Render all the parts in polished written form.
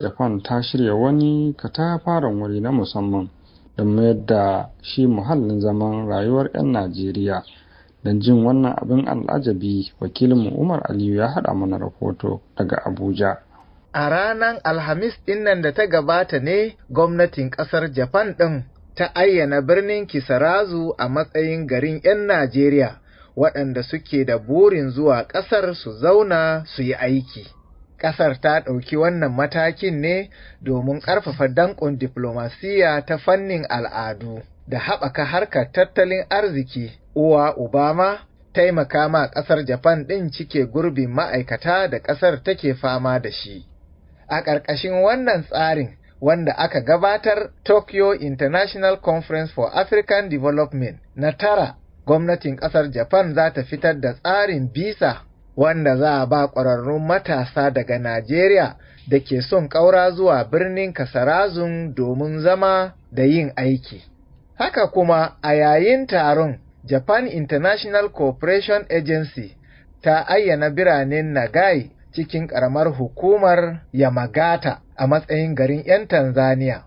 Japan ta shirya wani katafaren wuri na musamman don mayar da shi muhallin zaman rayuwar 'yan Najeriya. Don jin wannan abin al'ajabi, wakilinmu Umar Aliyu ya haɗa mana rahoto daga Abuja. A ranar Alhamis ɗinnan da ta gabata ne gwamnatin ƙasar Japan ɗin ta ayyana birnin Kisarazu a matsayin garin 'yan Najeriya waɗanda suke da burin zuwa ƙasar su zauna su yi aiki. Ƙasar ta ɗauki wannan matakin ne domin ƙarfafa danƙon diflomasiyya ta fannin al'adu da haɓaka harkar tattalin arziki, uwa Obama taimaka ma ƙasar Japan ɗin cike gurbin ma'aikata da ƙasar take fama da shi. A ƙarƙashin wannan tsarin wanda aka gabatar Tokyo International Conference for African Development na 9, gwamnatin ƙasar Japan za ta fitar da tsarin bisa wanda za a ba ƙwararrun matasa daga Najeriya da ke son ƙaura zuwa birnin Kasarazun domin zama da yin aiki. Haka kuma a yayin taron, Japan International Cooperation Agency ta ayyana biranen Nagai cikin ƙaramar hukumar Yamagata a matsayin garin 'yan Tanzania,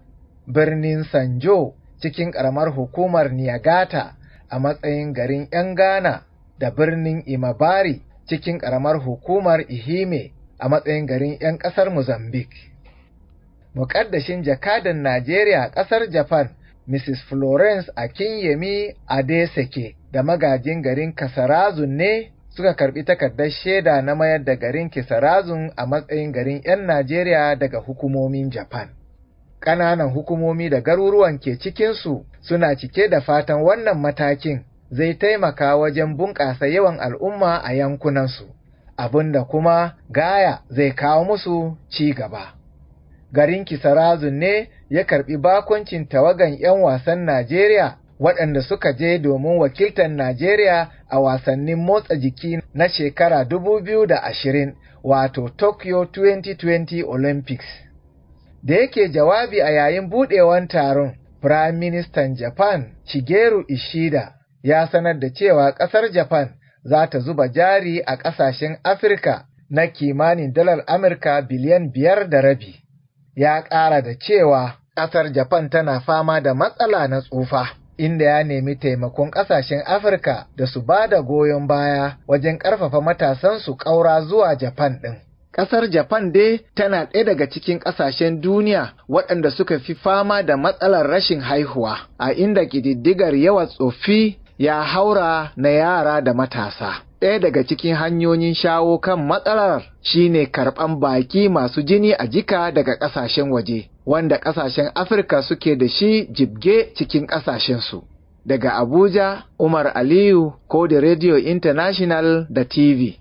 birnin Sanjo cikin ƙaramar hukumar Niigata a matsayin garin 'yan Ghana da birnin Imabari cikin ƙaramar hukumar Ehime a matsayin garin 'yan ƙasar Mozambique. Muƙaddashin jakadan Najeriya a ƙasar Japan, Mrs. Florence Akinyemi Adeseke da magajin garin Kasarazun ne suka karbi takardar shaida na mayar da garin Kisarazun a matsayin garin 'yan Najeriya daga hukumomin Japan. Ƙananan hukumomi da garuruwan ke cikinsu suna cike da fatan wannan matakin zai taimaka wajen bunƙasa yawan al'umma a yankunansu, abinda kuma gaya zai kawo musu ci gaba. Garin Kisarazun ne ya karbi bakuncin tawagan 'yan wasan Najeriya waɗanda suka je domin wakiltar Najeriya a wasannin motsa jiki na shekara 2020 wato Tokyo 2020 Olympics. Da yake jawabi a yayin buɗewan taron, Prime Minister Japan Shigeru Ishida ya sanar da cewa ƙasar Japan za ta zuba jari a ƙasashen Afirka na kimanin dalar Amurka biliyan 5.5. Ya ƙara da cewa ƙasar Japan tana fama da matsala na tsufa, inda ya nemi taimakon ƙasashen Afirka da su ba da goyon baya wajen ƙarfafa matasansu ƙaura zuwa Japan ɗin. Ƙasar Japan dai tana ɗaya daga cikin ƙasashen duniya waɗanda suka fi fama da matsalar rashin haihuwa, a inda ƙididdigar yawan tsoffi ya haura na yara da matasa. Ɗaya daga cikin hanyoyin shawo kan matsalar shine karɓan baƙi masu jini a jika daga ƙasashen waje, wanda ƙasashen Afirka suke da shi jibge cikin ƙasashensu. Daga Abuja, Umar Aliyu, Kodi Radio International da TV.